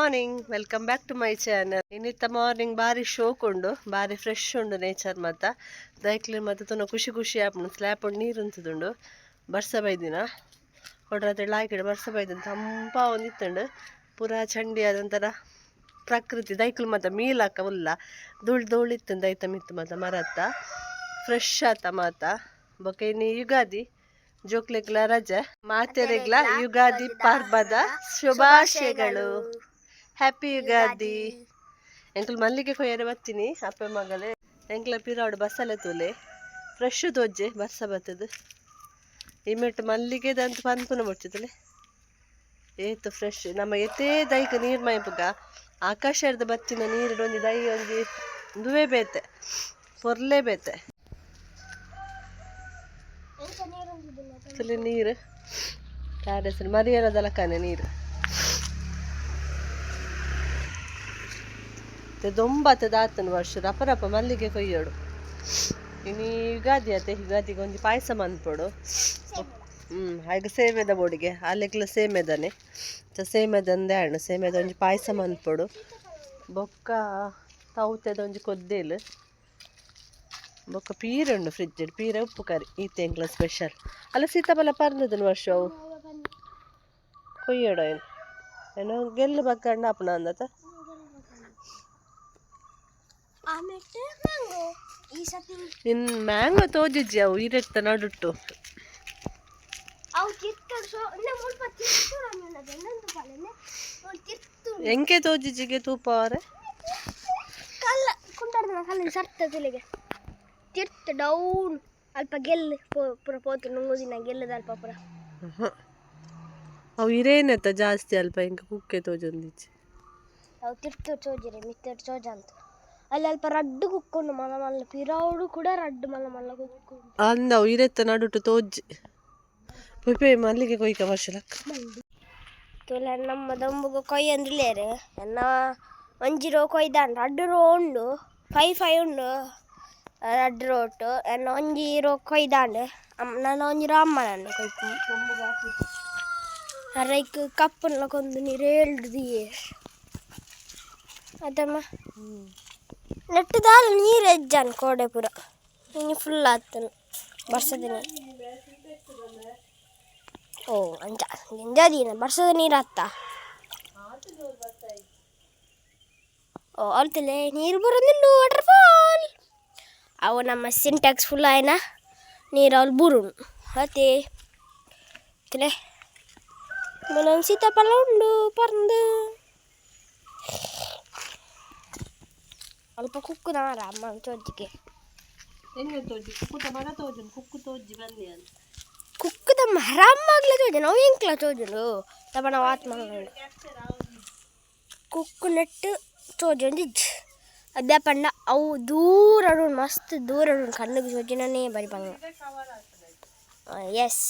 Morning, welcome back to my channel. ಇನ್ನಿತ್ತ morning ಬಾರಿ ಶೋಕ್ ಉಂಡು, ಬಾರಿ ಫ್ರೆಶ್ ಉಂಡು ನೇಚರ್ ಮತ್ತ ದೈಕ್ಲಿ ಮತ್ತೆ ತುನ ಖುಷಿ ಖುಷಿ ಆಪುಂಡು. ಸ್ಲ್ಯಾಪ್ ಉಂಡು, ನೀರು ಉಂತುದುಂಡು. ಬರ್ಸ ಬೈದಿನ ಕೊಡ್ರಾತ್ರಿ ಲಾಯ್ಕಿಡ್ ಬರ್ಸ ಬೈದಿನ ತಂಪ ಒಂದಿತ್ತುಂಡು. ಪೂರಾ ಚಂಡಿ ಆದಂತರ ಪ್ರಕೃತಿ ದೈಕ್ಲು ಮತ್ತ ಮೀಲಾಕ ಉಲ್ಲ ಧೂಳು ಧೂಳು ಇತ್ತು ದೈತ ಮಿತ್ತು ಮತ್ತ ಮರತ್ತ ಫ್ರೆಶ್ ಆತ ಮಾತ. ಬೊಕ ಇನಿ ಯುಗಾದಿ, ಜೋಕ್ಲೆಗ್ಲ ರಜೆ, ಮಾತೆರೆಗ್ಲ ಯುಗಾದಿ ಪರ್ಬದ ಶುಭಾಶಯಗಳು. ಹ್ಯಾಪಿ ಯುಗಾದಿ. ಎಂಕುಲು ಮಲ್ಲಿಗೆ ಕೊಯ್ಯರೆ ಬತ್ತೀನಿ ಅಪ್ಪೆ ಮಗಲೆ. ಎಂಕ್ಲ ಪಿರಾಡು ಬಸಲೆ ತೂಲೆ, ಫ್ರೆಶ್ ತೋಜೆ ಬರ್ಸ ಬತ್ತದು. ಇಮೆಟ್ ಮಲ್ಲಿಗೆದಂತ ಪನ್ಪುನ ಬೊಡ್ಚಿತಲೆ, ಏತು ಫ್ರೆಶ್. ನಮ್ಮ ಎತ್ತೇ ದೈಕ್ ನೀರು ಮೈಪುಗ ಆಕಾಶದ ಬತ್ತಿನ ನೀರು ಒಂಜಿ ದೈ ಒಂಜಿ ದುವೆ ಬೇತೆ ಪೊರ್ಲೆ ಬೇತೆ. ತುಲೆ ನೀರು ಟಾರೆಸ್ ಮರಿಯಲದ ಲಕ್ಕನೆ ನೀರು ದೊಂಬತ್ತ ದಾತನ ವರ್ಷ ರಪ ರಪ ಮಲ್ಲಿಗೆ ಕೊಯ್ಯೋಡು. ಇನಿ ಯುಗಾದಿ ಆತೆ, ಯುಗಾದಿಗೆ ಒಂಜಿ ಪಾಯಸ ಮನ್ಪೊಡು. ಹಾಗೆ ಸೇಮೆದ ಬೋಡಿಗೆ ಅಲ್ಲೆಗ್ಲ ಸೇಮೆದನೆ ಸೇಮೆದಂದೆ ಹಣ್ಣು ಸೇಮೆದ ಒಂಜಿ ಪಾಯಸ ಮನ್ಪೊಡು. ಬೊಕ್ಕ ತೌತೆದ ಒಂಜಿ ಕೊದ್ದೇಲು, ಬೊಕ್ಕ ಪೀರೆ ಉಂಡು ಫ್ರಿಜ್, ಪೀರೆ ಉಪ್ಪು ಕರಿ ಈತೆ ಎಂಕ್ಲ ಸ್ಪೆಷಲ್. ಅಲ್ಲ, ಸೀತಾಫಲ ಪರ್ನದನ ವರ್ಷ ಅವು ಕೊಯ್ಯೋಡು. ಏನು ಏನೋ ಗೆಲ್ಲು ಬಕ್ಕಂಡ ಅಪ್ಪನ ಅಂದತ. ಈ ಸತಿ ನಿನ್ ಮ್ಯಾಂಗೋ ತೋಜಿಜ್ಜಿ, ಅವು ಇರೆತ್ತ ನಡುಟ್ಟು. ಅವು ತಿರ್ತು ಸೊ ಮುಲ್ಪ ತಿರ್ತು ಇನ್ನೊಂದು ಪಾಲನೆ ತಿರ್ತು. ಎಂಕೆ ತೋಜಿಜ್ಜಿಗೆ ತೂಪ ಅವರೆ. ಕಲ್ಲ ಕುಂಟಾಡ್ದ ಕಲ್ಲ ಸರ್ತ ತುಲಿಗೆ ತಿರ್ತು ಡೌನ್ ಅಲ್ಪ ಗೆಲ್ಲು ಪೂರ ಪೋತು ನುಂಗುದಿನ ಗೆಲ್ಲದ ಅಲ್ಪ ಪೂರ. ಅವು ಇರೇನೆತ್ತ ಜಾಸ್ತಿ ಅಲ್ಪ ಇಂಕ ಕುಕ್ಕೆ ತೋಜೊಂದಿಜ್ಜಿ. ಅವು ತಿರ್ತು ಚೋಜಿರೆ ಮಿತ್ತ ಚೋಜಂತ. ಅಲ್ಲಿ ಅಲ್ಪ ರಡ್ಡು ಕುಕ್ಕೊಂಡು ಮಲ್ಲ ಮಲ್ಲ ಪಿರೌಡು ಕೂಡ ರಡ್ಡು ಮಲ್ಲ ಮಲ್ಲ ಕುಕ್ಕೊಂಡು. ಅಂದ ಅವು ಇರೆತ್ತ ನಡುಟ್ಟು ತೋಜಿ ಪೊಯ್ಪೆ ಮಲ್ಲಿಗೆ ಕೊಯ್ಕ ವರ್ಷ ಲಕ್ಕ. ತುಲೆ ನಮ್ಮ ದೊಂಬುಗು ಕೊಯ್ ಅಂದ್ಲೇರು ಎನ್ನ ಒಂಜಿ ರೋ ಕೊಯ್ದಾಂಡ್, ರಡ್ಡು ರೋ ಉಂಡು, ಫೈ ಫೈ ಉಂಡು ರಡ್ಡು ರೋಟು. ಎನ್ನ ಒಂಜಿ ರೋ ಕೊಯ್ದಾಂಡ್, ನನ್ನ ಒಂಜಿ ರೋ ಅಮ್ಮ ನನ್ನ ಕೊಯ್ಪು. ಅರೈಕ್ ಕಪ್ಪನ್ಲ ಕೊಂದು ನೀರು ಹೇಳ್ದು ಅದಮ್ಮ. ನೆಟ್ಟದಾಲ ನೀರು ಎಜ್ಜಾನ್ ಕೋಡೆ ಪೂರ ಇನ್ನು ಫುಲ್ ಆತನು ಬರ್ಸದ ನೀರು. ಓ ಅಂಚ ದಿಂಜಾದೀನ ಬರ್ಸದ ನೀರು ಆತ್ತ. ಓ ಅಲ್ತಲೆ ನೀರು ಬರೋದುಂಡು, ವಾಟರ್ ಫಾಲ್. ಅವು ನಮ್ಮ ಸಿಂಟ್ಯಾಕ್ಸ್ ಫುಲ್ ಆಯ್ನ ನೀರು ಅವ್ಲು ಬುರುನು ಅತೆ ತಲೆ. ಮೊಲೊಂದು ಸೀತಾಫಲ ಉಂಡು ಪರ್ಂದು. ಅಲ್ಪ ಕುಕ್ಕುದ ಮಾರ ಅಮ್ಮ ಚೊಜ್ಜಿಗೆ. ಎಂಗೆ ತೋಜಿ? ಕುಕ್ಕುತ ಮರ ತೋಜುನು, ಕುಕ್ಕು ತೋಜಿ ಬನ್ನಿ ಅಂತ. ಕುಕ್ಕುದ ಮರ ಅಮ್ಮಾಗ್ಲ ತೋಜು, ನಾವು ಎಂಕ್ಲ ತೋಜುಂಡು ತಬಣ ಆತ್ಮ. ಕುಕ್ಕು ನೆಟ್ಟು ತೋಜೊಂದಿಜ್ಜಿ ಅದೇ ಪಂಡ ಅವು ದೂರ ಉಂಡು, ಮಸ್ತ್ ದೂರ ಉಂಡು, ಕಣ್ಣಿಗೆ ಚೋಜಿನೇ ಬರಿ ಬಂಗ. ಎಸ್,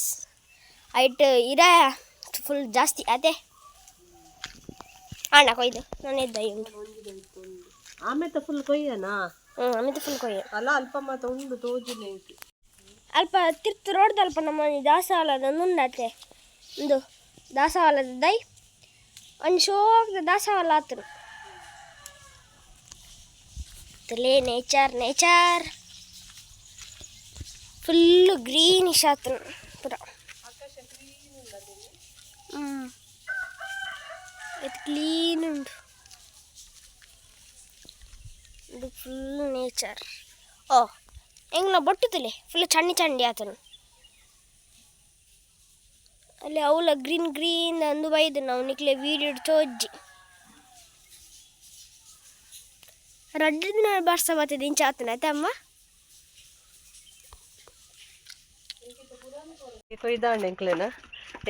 ಐಟ್ ಇರ ಫುಲ್ ಜಾಸ್ತಿ ಅದೇ ಅಣ್ಣ ಕೊಯ್ದು ನಾನು ಎದ್ದ ಉಂಟು. ಆಮೇತ ಫುಲ್ ಕೊಯ್ಯನಾ? ಹ್ಞೂ, ಆಮೇಲೆ ಫುಲ್ ಕೊಯ್ಯ. ಅಲ್ಲ, ಅಲ್ಪ ಮಾತ ಉಂಡು ತೋಜುನೆ ಐತಿ. ಅಲ್ಪ ತಿರ್ತು ರೋಡ್ದ ಅಲ್ಪ ನಮ್ಮ ದಾಸವಾಳದ ನುಂಡತೆ ಒಂದು ದಾಸವಾಳದ ದೈ ಒಂದು ಶೋಕ್ದ ದಾಸವಾಳ ಆತನು. ತಲೆ nature nature full greenish ಆತನು ಪೂರ. ಹ್ಞೂ, ಇದು ಕ್ಲೀನ್ ಉಂಟು, ಇದು ಫುಲ್ ನೇಚರ್. ಓ ಎಂಗ್ಲ ಬೊಟ್ಟುತ್ತಲೆ ಫುಲ್ ಚಂಡಿ ಚಂಡಿ ಆತನು. ಅಲ್ಲಿ ಅವಲ ಗ್ರೀನ್ ಗ್ರೀನ್ ಅಂದು ಬೈದು ನಾವು ನಿಕ್ಲೆ ವೀಡಿಯೋ ತೋಜ್ಜಿ. ರಡ್ಡು ದಿನ ಬರ್ಸ ಬರ್ತದೆ ಇಂಚ ಆತನ ಆಯ್ತಾ ಅಮ್ಮ. ಕೊಯ್ದಾಂಡ ಎಂಕ್ಲೆನ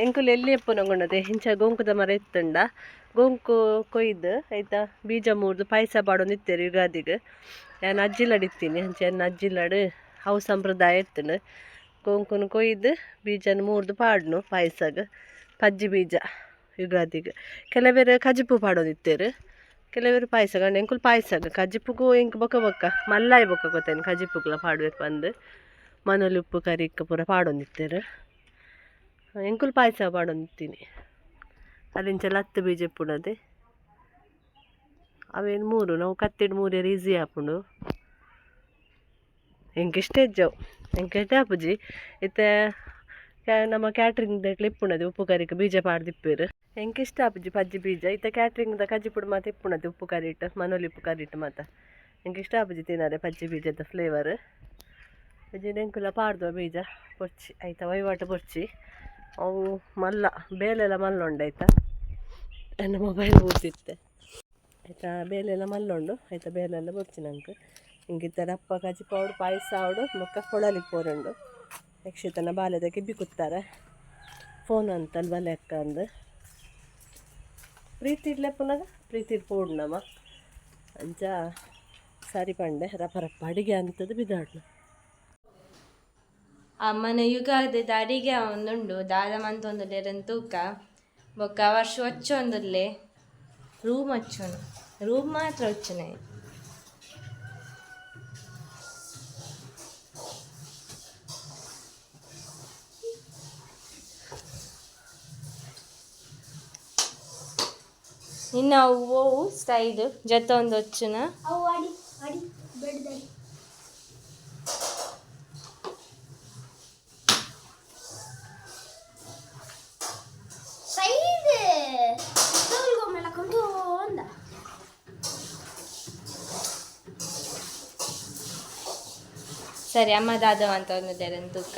ಎಂಕುಲು ಎಲ್ಲಿ ಎಪ್ಪುನಗುಂಡದೆ ಇಂಚ ಗೋಂಕುದ ಮರ ಇತ್ತುಂಡ ಗೋಂಕು ಕೊಯ್ದು ಆಯ್ತಾ ಬೀಜ ಮೂರ್ದು ಪಾಯಸ ಪಾಡೊಂದು ಇತ್ತೇರು ಯುಗಾದಿಗೆ. ಯಾನ್ ಅಜ್ಜಿಲಡ್ ಇತ್ತೀನಿ, ಅಂಚ ಎನ್ನ ಅಜ್ಜಿಲಡ್ ಅವು ಸಂಪ್ರದಾಯ ಇತ್ತುಂಡು. ಗೋಂಕುನು ಕೊಯ್ದು ಬೀಜನ ಮೂರ್ದು ಪಾಡ್ನು ಪಾಯಸಗ್, ಪಜ್ಜಿ ಬೀಜ ಯುಗಾದಿಗೆ. ಕೆಲವೇರು ಕಜಿಪು ಪಾಡೊಂದಿತ್ತೇರು, ಕೆಲವರು ಪಾಯಸ ಗಂಡ ಎಂಕುಲು ಪಾಯಸಗ್. ಕಜಿಪುಗು ಎಂಕ್ ಬೊಕ ಬೊಕ್ಕ ಮಲ್ಲಾಯಿ ಬೊಕ್ಕ ಗೊತ್ತೇನು ಕಜಿಪುಗ್ಲ ಪಾಡ್ಬೇಕು ಬಂದು ಮನೊಲಿ ಉಪ್ಪು ಕರಿಕ್ ಪೂರ ಪಾಡೊಂದಿತ್ತೇರು. ಎಂಕುಲು ಪಾಯಸ ಪಾಡೊಂದಿತ್ತೀನಿ. ಅದಿಂಚ ಲತ್ತು ಬೀಜ ಇಪ್ಪುನದೆ. ಅವೇನು ಮೂರು ನಾವು ಕತ್ತಿಡ್ ಮೂರ್ಯರ ಈಸಿ ಆಪುಂಡು. ಎಂಕ್ ಇಷ್ಟ ಇಜ್ಜವು, ಎಂಕ್ ಎಡ್ಡೆ ಆಪುಜಿ. ಇತ್ತೆ ನಮ್ಮ ಕ್ಯಾಟ್ರಿಂಗ್ ದಕ್ಲು ಇಪ್ಪುನದು ಉಪ್ಪು ಕರಿಕ್ ಬೀಜ ಪಾಡ್ದಿಪ್ಪೆರ್. ಎಂಕ್ ಇಷ್ಟ ಆಪುಜಿ ಪಜ್ಜಿ ಬೀಜ. ಇತ್ತೆ ಕ್ಯಾಟ್ರಿಂಗ್ ದ ಕಜಿಪುಡು ಮಾತ ಇಪ್ಪುನದು ಉಪ್ಪು ಕರಿಟ್, ಮನೋಲಿ ಉಪ್ಪು ಕರಿಟ್ ಮಾತ. ಎಂಕ್ ಇಷ್ಟ ಆಪುಜಿ ತಿನರೆ ಪಜ್ಜಿ ಬೀಜದ ಫ್ಲೇವರ್. ಇಜ್ಜಿಂಡ ಎಂಕುಲ ಪಾಡ್ದುವ ಬೀಜ ಬೊರ್ಚಿ ಐತ ವಹಿವಾಟು ಬೊರ್ಚಿ. ಅವು ಮಲ್ಲ ಬೇಲೆಲ ಮಲ್ಲ ಉಂಡು ಐತ. ಎನ್ನ ಮೊಬೈಲ್ ಊರ್ದಿತ್ತೆ ಆಯ್ತಾ, ಬೇಲೆಲ್ಲ ಮಲ್ಲುಂಡು ಆಯ್ತಾ, ಬೇಲೆಲ್ಲ ಬೊರ್ಚಿ ನಂಗೆ. ಇಂಗಿತ್ತ ರಪ್ಪ ಕಜಿಪು ಆವಡು, ಪಾಯಸ ಆವಡು, ಬೊಕ್ಕ ಕೊಳಲಿಗೆ ಪೋರುಂಡು. ಯಕ್ಷಿತನ ಬಾಲ್ಯದ ಕಿಬ್ಬಿ ಕುತ್ತಾರೆ ಫೋನ್ ಅಂತಲ್ಲಿ ಬಲೆ ಅಕ್ಕ ಅಂದು. ಪ್ರೀತಿ ಇಡ್ಲೆಪ್ಪನಾಗ ಪ್ರೀತಿ ಪೋಡು ನಮ್ಮ ಅಂಚ ಸರಿ ಪಂಡೆ ರಪ್ಪ ರಪ್ಪ ಅಡಿಗೆ ಅಂತದ್ದು ಬಿದಾಡ್ನು. ಅಮ್ಮನ ಯುಗಾದ ಅಡಿಗೆ ಒಂದುಂಡು ದಾದ ಮಂತೊಂದುಲ್ಲೆರ್ ತೂಕ. ಬೊಕ್ಕ ವರ್ಷ ಒಚ್ಚೊಂದುಲ್ಲೆ ರೂಮ್ ಒಚ್ಚುನು, ರೂಮ್ ಮಾತ್ರ ಒಚ್ಚುನೆ. ನಿನ್ನ ಓವು ಸ್ಟೈಲ್ ಜೊತೆ ಒಚ್ಚುನ. ಅವು ಅಡಿ ಅಡಿ ಬೆಡ್ದಡಿ. ಸೈಡ್ ತೋಲ್ಗೊಮ್ಮೆಲ್ಲ ಕೊಂದು. ಸರಿ ಅಮ್ಮ ದಾದ ಅಂತ ಒಂದು ತೂಕ.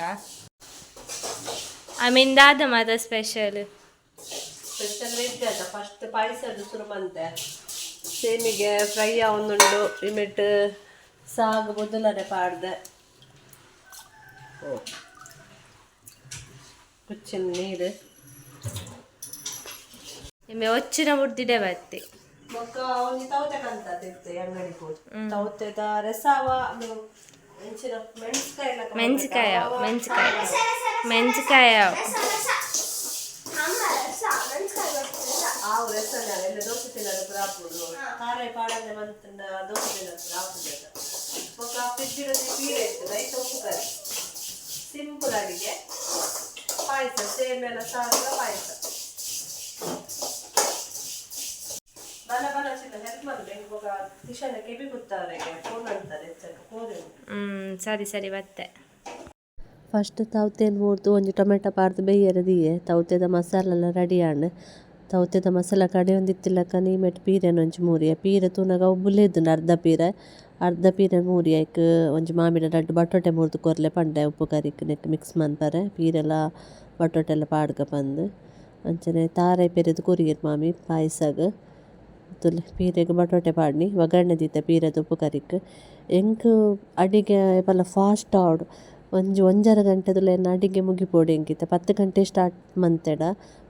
I mean ದಾದ ಮಾತ ಸ್ಪೆಷಲ್? ಸ್ಪೆಷಲ್ ವೆಜ್ ಆಯ್ತಾ. ಫಸ್ಟ್ ಪಾಯಸದ ಶುರು ಮಂತೆ. ಸೇಮಿಗೆ ಫ್ರೈ ಒಂದುಂಡು, ಇಮೆಟ್ ಸಾಗು ಬೊದಲನೆ ಪಾಡ್ದೆ. ಕುಚ್ಚಿನ ನೀರು. ನಿಮ್ಮೆ ಒಚ್ಚಿನ ಬುಡ್ದಿಡೆ ಬತ್ತಿ. ಬೊಕ್ಕ ಒಂಜಿ ತೌತೆ ಕಂತ ಅಂಗಡಿ ಪೋದು ತೌತೆದ ರಸಾವ ಅದು ಎಂಚಿನ ಮೆಣಸ್ಕಾಯಿ. ಮೆಣಸಿಕಾಯಿ, ಮೆಣಸಿಕಾಯಿ, ಮೆಣಸಿಕಾಯಿ. ಆವು ರಸನ ಎಲ್ಲ ದೋಸೆ ತಿನ್ನಲು ಪೂರ ಆಪುಂಡು. ತಾರೆ ಪಾಡಂದೆ ಮಂತಂಡ ದೋಸೆ ತಿನ್ನಲು ಪೂರ ಆಪುಂಡು. ಬೊಕ್ಕ ಫ್ರಿಜ್ ಪೀರೆ ಇತ್ತು, ಐತ ಉಪ್ಪು ಕರಿ. ಸಿಂಪಲ್ ಅಡಿಗೆ. ಪಾಯಸ ಸೇಮೆಲ್ಲ ಸಾರುಲ ಪಾಯಸ. ಬಲ ಬಲ ಚಿನ್ನ ಹೆಲ್ಪ್ ಮಾಡ್ಬೇಕು. ಬೊಕ್ಕ ತಿಶನ ಕೆಬಿ ಕುತ್ತವರೆಗೆ ಫೋನ್ ಅಂತಾರೆ ಹೆಚ್ಚಕ್ಕೆ ಫೋನ್. ಸರಿ ಸರಿ ಬತ್ತೆ. ಫಸ್ಟ್ ತೌತೆನ್ ಮೂರ್ದು ಒಂಜಿ ಟೊಮೆಟೊ ಪಾಡ್ದು ಬೇಯರೆ ದೀಯೆ. ತೌತೆದ ಮಸಾಲೆಲ್ಲ ರೆಡಿ ಆಂಡ್. ತೌತೆದ ಮಸಾಲ ಕಡೆಯೊಂದಿತ್ತಿಲಕ್ಕ ನೀಮೆಟ್ ಪೀರೆನ್ ಒಂಜಿ ಮೂರಿಯೆ. ಪೀರೆ ತೂನಗ ಅವು ಬುಲೆದುಂಡು ಅರ್ಧ ಪೀರೆ. ಅರ್ಧ ಪೀರೆ ಮೂರಿ ಐಕ್ ಒಂಜಿ ಮಾಮಿಡ ರಡ್ಡ್ ಬಟೋಟೆ ಮೂರ್ದು ಕೊರ್ಲೆ ಪಂಡೆ, ಉಪ್ಪು ಕರಿಕ್ ನೆಕ್ ಮಿಕ್ಸ್ ಮನ್ಪರೆ ಪೀರೆಲ ಬಟೋಟೆಲ್ಲ ಪಾಡ್ಗ ಪಂದ್. ಅಂಚನೆ ತಾರೈ ಪೆರೆದ್ ಕೊರಿಯೆರ್ ಮಾಮಿ ಪಾಯಸಗ್. ತುಲೆ ಪೀರೆಗ್ ಬಟೋಟೆ ಪಾಡ್ನಿ, ಒಗ್ಗರಣೆ ದೀತೆ ಪೀರೆದ ಉಪ್ಪು ಕರಿಕ್. ಎಂಕ್ ಅಡಿಗೆ ಏಪಲ ಫಾಸ್ಟ್ ಆವೊಡು. ಒಂಜಿ ಒಂಜರೆ ಗಂಟೆದುಲೈ ಎನ್ನ ಅಡಿಗೆ ಮುಗಿಪೊಡು. ಎಂಕಿತ್ತೆ 10 ಗಂಟೆ ಸ್ಟಾರ್ಟ್ ಮಂತೆಡ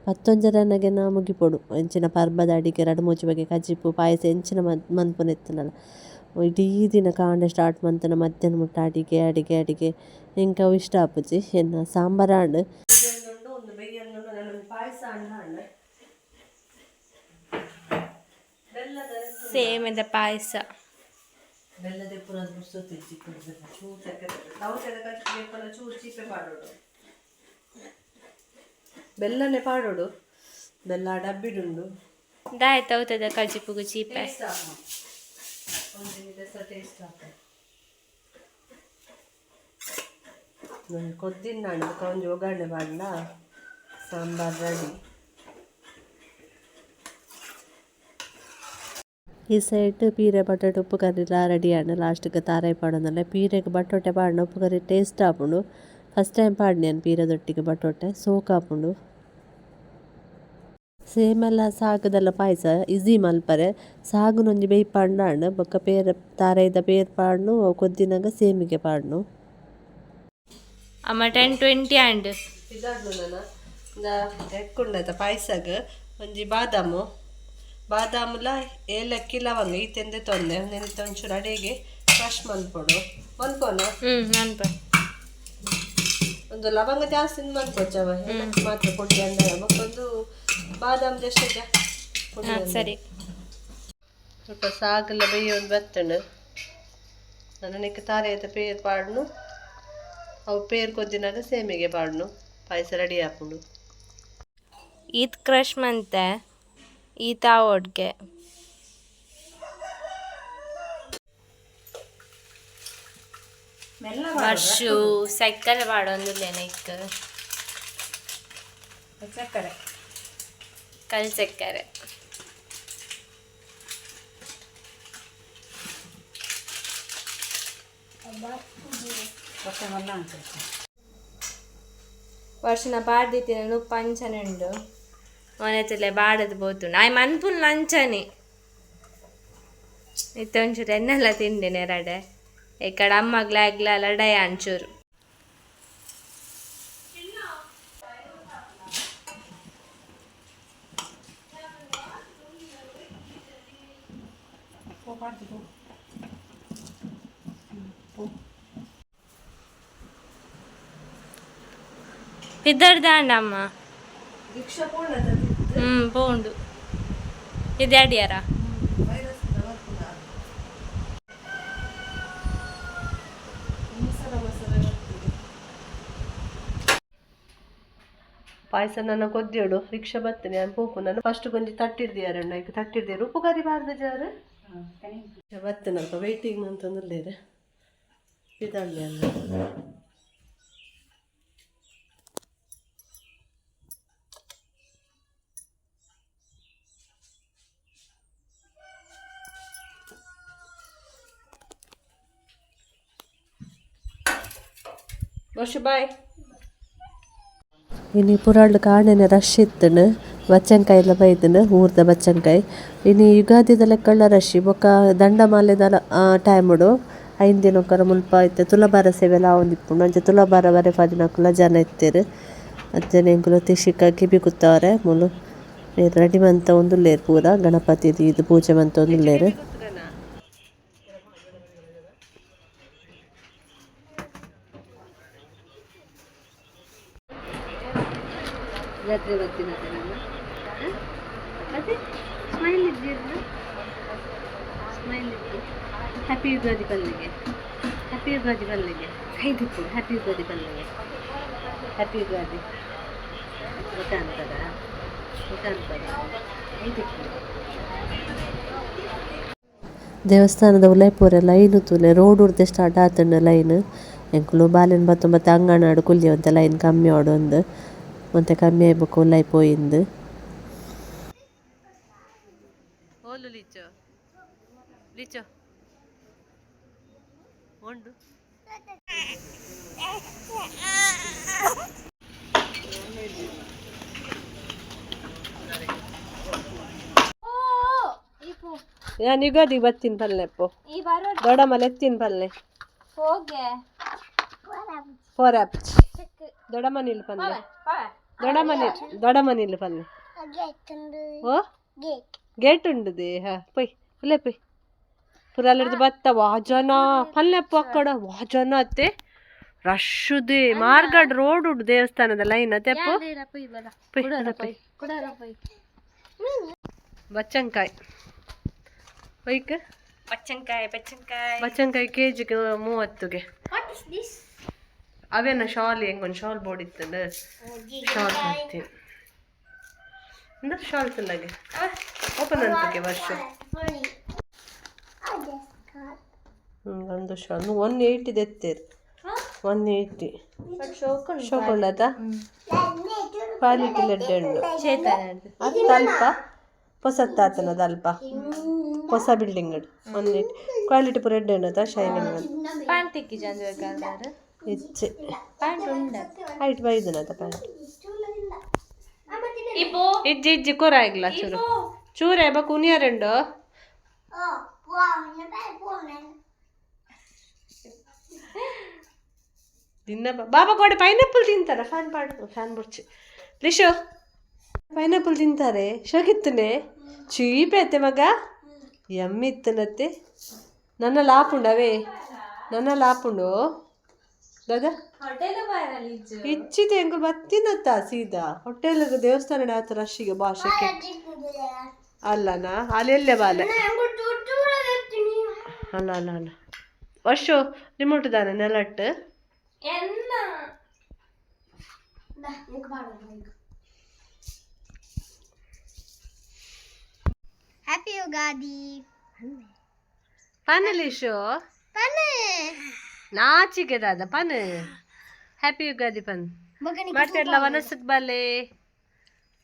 ಪತ್ತೊಂಜರೆ ನಾ ಮುಗಿಪೊಡು. ಎಂಚಿನ ಪರ್ಬದ ಅಡಿಗೆ ರಡ್ಡ್ ಮೂಜಿ ಬಗೆ ಕಜಿಪು ಪಾಯಸ ಎಂಚಿನ ಮನ್ಪುನ ಇತ್ತುಂಡಲ. ಇಡೀ ದಿನ ಕಾಂಡೆ ಸ್ಟಾರ್ಟ್ ಮಂತುಂಡ ಮಧ್ಯಾಹ್ನ ಮುಟ್ಟ ಅಡಿಗೆ ಅಡಿಗೆ ಅಡಿಗೆ. ಎಂಕ್ ಅವು ಇಷ್ಟ ಆಪುಜಿ. ಎನ್ನ ಸಾಂಬಾರ್ ಆಂಡ್. ಸೇಮೆದ ಪಾಯಸ. ಬೆಲ್ಲದ ಚೂರು ಸಕ್ಕರೆ ಚೂರು ಚೀಪೆ ಪಾಡೋಡು, ಬೆಲ್ಲನೆ ಪಾಡೋಡು. ಬೆಲ್ಲ ಡಬ್ಬಿಡುಂಡು. ದಾಯ ತೌತದ ಕಜಿಪುಗು ಚೀಪೆ? ಟೇಸ್ಟ್ ಒಂಜಿ ಕೊದ್ದಿನ ಬೊಕ್ಕ ಒಂಜಿ ಒಗ್ಗರಣೆ ಪಾಡ್ಂಡ ಸಾಂಬಾರ್ ರೆಡಿ. ಈ ಸೈಡ್ ಪೀರೆ ಬಟಾಟೆ ಉಪ್ಪು ಕರಿಲ ರೆಡಿ ಆಂಡ್. ಲಾಸ್ಟ್ಗೆ ತಾರಾಯಿ ಪಾಡೊಂದುಲ್ಲೆ. ಪೀರೆಗ್ ಬಟೋಟೆ ಪಾಡ್ಂಡ ಉಪ್ಪು ಕರಿ ಟೇಸ್ಟ್ ಆಪುಂಡು. ಫಸ್ಟ್ ಟೈಮ್ ಪಾಡ್ನೆ ಯಾನ್ ಪೀರೆದೊಟ್ಟಿಗೆ ಬಟೋಟೆ, ಸೋಕು ಆಪುಂಡು. ಸೇಮೆಲ ಸಾಗುದೆಲ್ಲ ಪಾಯಸ ಈಸಿ ಮಲ್ಪರೆ. ಸಾಗುನೊಂಜಿ ಬೇಯ್ಪಾಂಡ ಆಂಡ್. ಬೊಕ್ಕ ಪೇರ್ ತಾರಾಯಿದ ಪೇರ್ ಪಾಡ್ನು, ಅವು ಕೊದ್ದಿನಗ ಸೇಮಿಗೆ ಪಾಡ್ನು. ಅಮ್ಮ 10:20 ಆಂಡ್. ನನ ಎಕ್ಕುಂಡತ ಪಾಯಸಗ್ ಒಂಜಿ ಬಾದಾಮು, ಬಾದಾಮುಲ ಏಲಕ್ಕಿ ಲವಂಗ ಈತೆಂದೆ ತೊಂದೆ. ನೆನಿತ ಒಂಚೂರು ಅಡಿಗೆ ಕ್ರಷ್ ಮನ್ಪೊಡು ಮನ್ಪೋನ. ಮನ್ಪ. ಒಂದು ಲವಂಗ ಜಾಸ್ತಿ ಮನ್ಪೊಚ್ಚವ, ಏಲಕ್ಕಿ ಮಾತ್ರ ಪೊಡಿ ಅಂಡ. ಬೊಕ್ಕೊಂದು ಬಾದಾಮ್ ಜಸ್ಟ್. ಸರಿ. ಸ್ವಲ್ಪ ಸಾಗಲ ಬೇಯೊಂದು ಬತ್ತಂಡು. ನನಗೆ ತಾರೇತ ಪೇರ್ ಪಾಡ್ನು. ಅವು ಪೇರ್ ಕೊದ್ದಿನಾಗ ಸೇಮಿಗೆ ಪಾಡ್ನು, ಪಾಯಸ ರೆಡಿ ಆಪುಂಡು. ಈತ್ ಕ್ರಷ್ ಮಂತೆ ಈತ ಆವೊಡ್ಗೆ. ವರ್ಷು ಸಕ್ಕರೆ ಪಾಡೊಂದುಲ್ಲೇನ ಇಕ್. ಸಕ್ಕರೆ. ಕಲ್ ಸಕ್ಕರೆ. ಬೊಕ್ಕ ಮಲ್ಲ ಉಂಟು. ವರ್ಷನ ಪಾಡ್ದಿತ್ತಿನ ನುಪ್ಪು ಅಂಚನೆ ಉಂಡು. ಮೊನೆತಲೆ ಬಾಡದು ಪೋತುಂಡು. ಆಯ್ ಮನ್ಪುನ್ ಲಂಚನೆ ಇತ್ತೆ ಒಂಚೂರು ಎನ್ನೆಲ್ಲ ತಿಂಡೆ ನೆರಡೆ. ಈ ಕಡೆ ಅಮ್ಮಗ್ಲ ಅಗ್ಲ ಲಡಾಯ ಅಂಚೂರು. ಪಿದ್ದರ್ದಾಂಡ ಅಮ್ಮ. ಪೋಂಡು. ಇದು ಅಡಿಯಾರ. ಪಾಯಸ ನನ್ನ ಕೊದ್ಯೋಡು. ರಿಕ್ಷಾ ಬತ್ತನೆ, ನಾನು ಪೋಪು. ನಾನು ಫಸ್ಟ್ ಕೊಂಚ ತಟ್ಟಿರ್ದಿಯಾರಣ್ಣ ಈಗ ತಟ್ಟಿರ್ದಿಯಾರು. ಉಪ್ಪು ಕರಿ ಬಾರ್ದ ಜಾರು ಬತ್ತನಲ್ಪ. ವೆಯ್ಟಿಂಗ್ ಅಂತಂದ್ರೆ ಇದಾಗಲಿ ಅಲ್ಲ. ವರ್ಷ ಬಾಯ್. ಇನಿ ಪುರಾಲ್ಡ್ ಕಾಣೆನೆ ರಶ್ ಇತ್ತುಂಡು. ಬಚ್ಚಂಕಾಯಿಲ ಬೈದುಂಡು, ಊರ್ದ ಬಚ್ಚಂಕಾಯಿ. ಇನಿ ಯುಗಾದಿದ ಲೆಕ್ಕಳ್ಳ ರಶ್. ಬೊಕ್ಕ ದಂಡಮಾಲೆದ ಟೈಮುಡು 5 ದಿನೊಕರ ಮುಲ್ಪ ಇತ್ತೆ ತುಲಾಭಾರ ಸೇವೆಲ ಆವೊಂದಿಪ್ಪುಂಡು. ಅಂಚ ತುಲಾಭಾರ ಬರೆಪಾದಿನಕುಲ ಜನ ಇತ್ತೆರ್. ಅಂಚನೆ ಎಂಕುಲು ತಿಶಿಕ ಕೆಬಿ ಕುತ್ತವರೆ. ಮೂಲು ರೆಡಿ ಮಂತೊಂದುಲ್ಲೆರ್ ಪೂರ. ಗಣಪತಿ ದೀದ್ ಪೂಜೆ ಮಂತೊಂದುಲ್ಲೆರ್. ಜಾತ್ರೆ ಬರ್ತೀನಂತೆ. ಅದೇ ಸ್ಮೈಲ್ ಇದ್ದೀರಲ್ಲ, ಸ್ಮೈಲ್ ಇದ್ದು. ಹ್ಯಾಪಿ ಯುಗಾದಿ ಪಲ್ಲಿಗೆ, ಹ್ಯಾಪಿ ಯುಗಾದಿ ಪಲ್ಲಿಗೆ ಕೈ ದಿಪ್ಪು. ಹ್ಯಾಪಿ ಯುಗಾದಿ ಪಲ್ಲಿಗೆ, ಹ್ಯಾಪಿ ಯುಗಾದಿ. ಗೊತ್ತಾ ಅಂತದ, ಗೊತ್ತಾ ಅಂತದ, ಕೈ ದಿಪ್ಪು. ದೇವಸ್ಥಾನದ ಉಲೈಪುರ ಲೈನ್ ತೂಲೆ. ರೋಡ್ ಉರ್ದೆ ಸ್ಟಾರ್ಟ್ ಆತುಂಡು ಲೈನ್. ಎಂಕುಲು ಬಾಲೆನ್ ಬತ್ತೊಂಬತ್ತೆ ಅಂಗನಾಡು ಕುಲ್ಲಿಯಂತೆ ಲೈನ್ ಕಮ್ಮಿ ಆವಡ್ ಅಂದ್. ಒಂತೆ ಕಮ್ಮಿ ಆಯಿ ಬೊಕ ಉಲಾಯಿ ಪೋಯಿಂದ್. ಓಲು ಲಿಚೋ ಲಿಚೋ ಉಂಡು. ನಾನು ಯುಗಾದಿ ಬತ್ತೀನಿ ಪಲ್ಲೆಪ್ಪು. ಈ ಬರೋ. ದೊಡ್ಡಮ್ಮ ಎತ್ತೀನಿ ಪಲ್ಲೆ. ಹೋಗೆ. Four app. ದೊಡ್ಡಮ್ಮ ನಿಲ್ಲು ಪಲ್ಲೆ, ದೊಡ್ಡಮ್ಮ ನಿಲ್ಲು, ದೊಡ್ಡಮ್ಮ ನಿಲ್ಲು ಪಲ್ಲೆ. ಓ ಗೇಟ್ ಉಂಡುದೆ. ಹಾ ಪೊಯ್ ಪುಲ್ಲೆ ಪೊಯ್. ಪುರಾಲಿಡ್ದು ಬತ್ತ. ವಾ ಜನ ಪಲ್ಲೆಪ್ಪ ಅಕ್ಕಡ. ವಾ ಜನ ಅತ್ತೆ, ರಶ್ಶುದೆ. ಮಾರ್ಗಡ್ ರೋಡ್ ಉಂಡು. ದೇವಸ್ಥಾನದ ಲೈನ್ ಅತ್ತೆಪ್ಪು. ಪೊಯ್ ಪೊಯ್. ಬಚ್ಚಂಕಾಯಿ ಒಯ್ಕ್. ಬಚ್ಚಂಕಾಯಿ, ಬಚ್ಚಂಕಾಯಿ. ಬಚ್ಚಂಕಾಯಿ ಕೆ ಜಿಗೆ 30ಗೆ. What is this? ಅವೇನ ಶಾಲ್. ಹೆಂಗೊಂದು ಶಾಲ್ ಬೋರ್ಡ್ ಇತ್ತಂಡ ಶಾಲ್ ಹಾಕ್ತೀನಿ ಅಂದ್ರೆ ಶಾಲ್ ತಿಲ್ಲಾಗೆ ಓಪನ್ ಅನ್ಬೇಕೆ ವರ್ಷ. ಒಂದು ಶಾಲ್ 180 ಎತ್ತೀರಿ, 180. ಶೋಕೊಂಡಾತ. ಕ್ವಾಲಿಟಿ ಲೆಡ್ಡೆ ಉಂಡು. ಅದು ಅಲ್ಪ ಹೊಸತ್ತಾತನದ ಅಲ್ಪ ಹೊಸ ಬಿಲ್ಡಿಂಗ್. 180. ಕ್ವಾಲಿಟಿ ಪೂರ ಎಡ್ಡೆ ಉಂಡತ, ಶೈನಿಂಗ್. ಪ್ಯಾಂಟ್ ತಿಕ್ಕಿ ಬೇಕಾದ್ರೆ. ಹೆಚ್ಚೆ. ಪ್ಯಾಂಟ್ ಉಂಡ. ಹೈಟ್ ಬೈದನತ ಪ್ಯಾಂಟ್. ಇಪೋ. ಇಜ್ಜಿ ಇಜ್ಜಿ, ಕೊರ ಆಗ್ಲ ಚೂರು ಚೂರೆ ಬೊಕ ಉನಿಯರುಂಡು. ತಿನ್ನ ಬಾಬಾ ಕೋಡೆ. ಪೈನಾಪಲ್ ತಿಂತಾರ. ಫ್ಯಾನ್ ಪಾಡು, ಫ್ಯಾನ್ ಬುಡ್ಚಿ. ಲಿಶೋ, ಪೈನಾಪಲ್ ತಿಂತಾರೆ. ಶೋಕಿತ್ತನೆ ಚೀಪ್ ಐತೆ ಮಗ. ಎಮ್ಮಿ ಇತ್ತನತ್ತೆ. ನನ್ನ ಲಾಪುಂಡು ಅವೇ, ನನ್ನ ಲಾಪುಂಡು ದಾದಾ. ಹೋಟೆಲ್ ಬಾರಲಿಜ್ಜು. ಇಚ್ಚಿದೆ. ಎಂಕುಲು ಬತ್ತಿನತ್ತ ಸೀದಾ ಹೋಟೆಲ್. ದೇವಸ್ಥಾನ ಆತ ರಶಿಗೆ ಭಾಷೆಗೆ ಅಲ್ಲನಾ? ಅಲ್ಲೆಲ್ಲೇ ಬಾಲೆ. ಅಲ್ಲ ಅಲ್ಲ ಅಲ್ಲ. ವರ್ಷ ರಿಮೋಟ್ ದಾನೆ ನೆಲಟ್ಟು. ಎನ್ನ. Happy Ugadi. ಪನಲಿ show. ಪನೆ. ನಾಚಿಕೆ ದಾದ ಪನ್ ಹ್ಯಾಪಿ ಯುಗಾದಿ ಪನ್ ಮಾಡ್ತಾರಲ್ಲ ವನಸಕ್ ಬಲೆ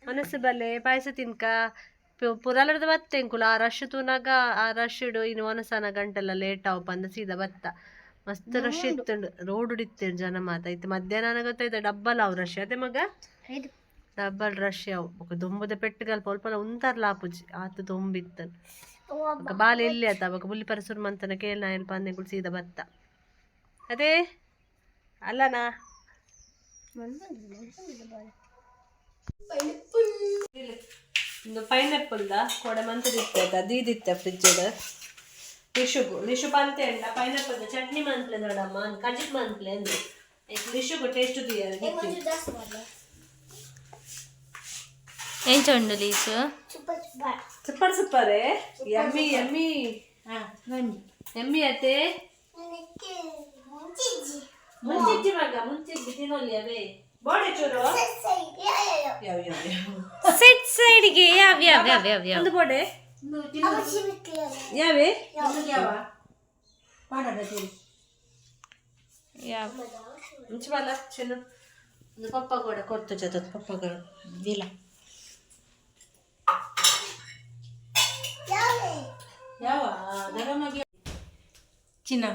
ವನಸು ಬಲೆ ಪಾಯಸ ತಿನ್ಕ ಪುರಾಲದ ಬತ್ತ ಎಂಕುಲು ಆ ರಶ್ ತೂನಾಗ ಆ ರಶ್ ಇಡು ಇನ್ನು ವನಸನ ಗಂಟೆಲ್ಲ ಲೇಟ್ ಆವು ಪಂದ ಸೀದಾ ಬತ್ತ ಮಸ್ತ್ ರಶ್ ಇತ್ತುಂಡು ರೋಡ್ ಇತ್ತೇನು ಜನ ಮಾತ ಇತ್ತು ಮಧ್ಯಾಹ್ನ ಗೊತ್ತಾಯ್ತು ಡಬ್ಬಲ್ ಅವು ರಶ್ ಅದೇ ಮಗ ಡಬ್ಬಲ್ ರಶ್ ಅವು ಬೊಕ ದೊಂಬುದ ಪೆಟ್ಟುಗಲ್ಪ ಅಲ್ಪ ಉಂತಾರ್ಲ ಆಪುಜಿ ಆತು ದೊಂಬಿತ್ತನ್ ಬೊಕ ಬಾಲೆ ಎಲ್ಲಿ ಆತ ಬೊಕ ಬುಲ್ಲಿ ಪರಸುರ್ ಮಂತನ ಕೇಳ್ ನಾ ಎಲ್ಪ ಅಂದೆ ಸೀದಾ ಬತ್ತ ಅದೇ ಅಲ್ಲನಾ. ಪೈನಾಪಲ್ the ಕೊಡೆ ಮಂತದಿತ್ತೆ ಆತ ದೀದಿತ್ತೆ ಫ್ರಿಜ್ ಲಿಶುಗು ಲಿಶು ಪಂತೆ ಉಂಡ ಪೈನಾಪಲ್ ಚಟ್ನಿ ಮಂತ್ಲೆ ದೊಡಮ್ಮ ಕಜಿಪ್ ಮಂತ್ಲೆ ಅಂದು ಲಿಶುಗು ಟೇಸ್ಟ್ ದಿಯರ್. ಎಂಚ ಉಂಡು ಲೀಚು? ಸೂಪರ್ ಸೂಪರೇ, ಯಮ್ಮಿ ಯಮ್ಮಿ ಯಮ್ಮಿ ಅತ್ತೆ. ಮುಂಚಿಜ್ಜಿ ಮಗ ಮುಂಚಿಜ್ಜಿ ತಿನ್ನೊಲ್ಲಿ ಅವೇ ಬೋಡೆ ಚೂರು ಯಾವ ಯಾವ ಯಾವ. ಸೆಟ್ ಸೈಡ್ಗೆ ಯಾವ ಯಾವ ಯಾವ ಯಾವ ಯಾವ. ಒಂದು ಬೋಡೆ ಯಾವೇ. ಯಾವ. ಮುಂಚೆ ಬಲ್ಲ ಚಿನ್ನು ಒಂದು ಪಪ್ಪ ಕೂಡ ಕೊಡ್ತು ಜೊತೆ ಪಪ್ಪ ಇಲ್ಲ. ಯಾವ ಗರಮಾಗಿ ಚಿನ್ನ.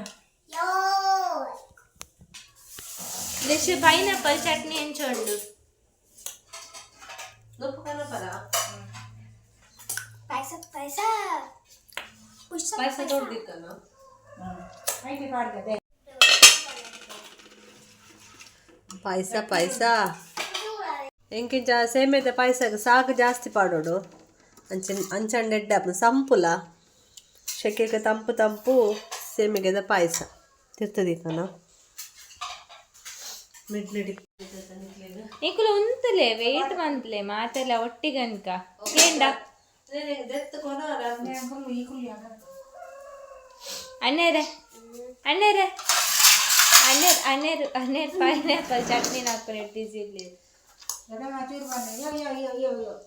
ಲಿಶು ಪೈನಾಪಲ್ ಚಟ್ನಿ ಎಂಚ ಉಂಡು? ನುಪ್ಪು ಕನಪರ. ಪಾಯಸ ಪಾಯಸ. ಪಾಯಸ ದೊಡ್ಡದಿತ್ತಲ್ಲ. ಐಟಿ ಪಾಡ್ದೆ. ಪಾಯಸ ಪಾಯಸ ಎಂಕಿಂಚ ಸೇಮೆದ ಪಾಯಸಕ್ಕೆ ಸಾಕು ಜಾಸ್ತಿ ಪಾಡೋಡು ಅಂಚೆ ಅಂಚಂಡ ಎಡ್ಡೆ ಆಪುಂಡು ಸಂಪುಲ ಶೆಕೆಗೆ ತಂಪು ತಂಪು ಸೇಮಿಗೆದ ಪಾಯಸ ತಿರ್ತದೀಕನ ಮಿಡ್ಲಿಡಿ. ನಿಕುಲು ಉಂತಲೆ ವೇಟ್ ಮಂತ್ಲೆ ಮಾತೆಲ್ಲ ಒಟ್ಟಿಗನ್ಕ ಕೇಂಡ. ಅಣ್ಣೇರೆ ಅಣ್ಣೇರೆ ಅಣ್ಣೇರ್ ಅಣ್ಣೇರು ಅಣ್ಣೇರ್ ಪೈನಾಪಲ್ ಚಟ್ನಿ ಹಾಕೊಂಡು ಬಿಸಿ. ಗರಮ ಚೂರು ಬಂದ ಯಾವ ಯಾವ ಯಾವ ಯಾವ ಯಾವ.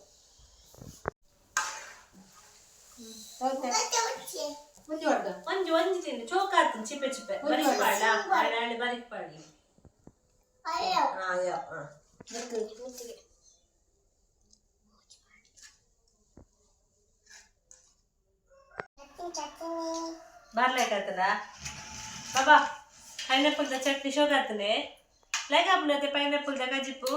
ಮುಂಜಿ ಹೊಡ್ದ. ಒಂಜಿ ಒಂಜಿ ತಿಂದು ಚೋಕ್ ಆತನ್ ಚಿಪ್ಪೆ ಚಿಪ್ಪೆ ಬರಿಕ್ ಪಾಡ ನಾಳೆ ಬರಿಕ್ ಪಾಡ್ಲಿ. ಹಾ ಯಾವ ಹಾ. ಬರ್ಲೇಕಾಗ್ತದ ಬಾಬಾ ಪೈನಾಪಲ್ the chutney ಶೋಕಾಗ್ತದೆ like ಆಪುನತೆ pineapple the ಕಜಿಪು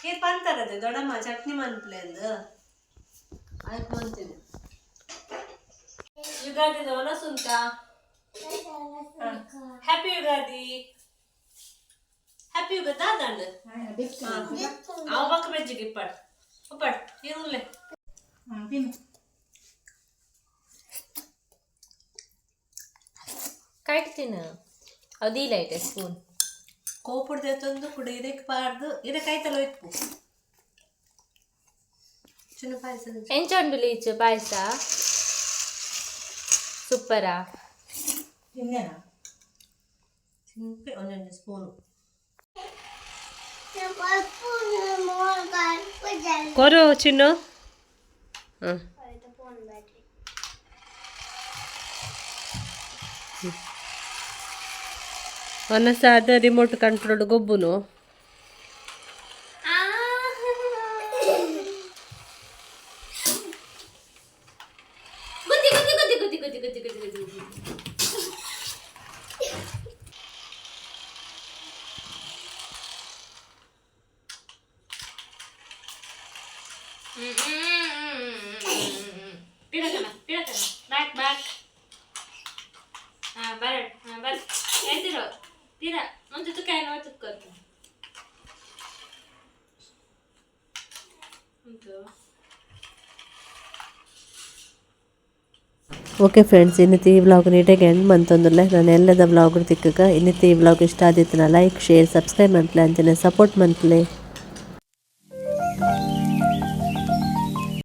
ಇದು ಪಂತಾರದೆ ದೊಡಮ್ಮ ಚಟ್ನಿ ಮನ್ಪ್ಲೆ ಅಂದು ಆಯ್ತು ಮಂತೀನಿ ಯುಗಾದಿದ ಒನಸುಂತ ಹ್ಯಾಪಿ ಯುಗಾದಿ ಹ್ಯಾಪಿ ಯುಗಾದಿ ದಾದಂಡ್ ಅವ ಬಕ್ಕ ಬೆಜ್ಜಿಗೆ ಇಪ್ಪಾಡ್ ಉಪ್ಪಾಡ್ ಇರುಲೆ. ತಿನ್ನು. ಕರೆಕ್ಟ್ ತಿನ್ನು ಅದಿಲ್ಲ ಐತೆ ಸ್ಪೂನ್. ಕೋಪುಡ್ದೆ ತಂದು ಕುಡ ಇದಕ್ಕೆ ಪಾರ್ದು ಇದಕ್ಕೆ ಐತಲ್ಲ ಇಪ್ಪು ಚಿನ್ನ ಪಾಯಸ. ಎಂಚ ಉಂಡು ಲೀಚು ಪಾಯಸ? ಸೂಪರಾ? ತಿನ್ನೇನಾ? ಸಿಂಪೆ ಒಂದೊಂದು ಸ್ಪೂನು ಕೊರು ಚಿನ್ನು ಹಾಂ. ಒನಸಾದ ರಿಮೋಟ್ ಕಂಟ್ರೋಲ್ ಗೊಬ್ಬುನು. ಗುದ್ದಿ ಗುದ್ದಿ ಗುದ್ದಿ ಗುದ್ದಿ ಗುದ್ದಿ ಗುದ್ದಿ ಗುದ್ದಿ ಗುದ್ದಿ ಗುದ್ದಿ. ಪಿಡಕನ ಪಿಡಕನ ಬ್ಯಾಕ್ ಬ್ಯಾಕ್ ಹಾ ಬರ ಹಾ ಬರ್ ಎದ್ದಿರೋ ತೀರಾ ಒಂದು ತುಕಾಯನ ತುಕ್ಕೊತ್ತು ಉಂಟು. ಓಕೆ ಫ್ರೆಂಡ್ಸ್, ಇನ್ನಿತಿ ಈ ವ್ಲಾಗ್ ನೀಟಾಗಿ ಎಂಡ್ ಮಂತೊಂದುಲ್ಲೆ ನಾನು ಎಲ್ಲದ ವ್ಲಾಗ್ ತಿಕ್ಕಗ. ಇನ್ನಿತಿ ಈ ವ್ಲಾಗ್ ಇಷ್ಟ ಆದಿತ್ತು like share subscribe ಮನ್ಪ್ಲೆ ಅಂಚನೆ ಸಪೋರ್ಟ್ ಮನ್ಪ್ಲೆ.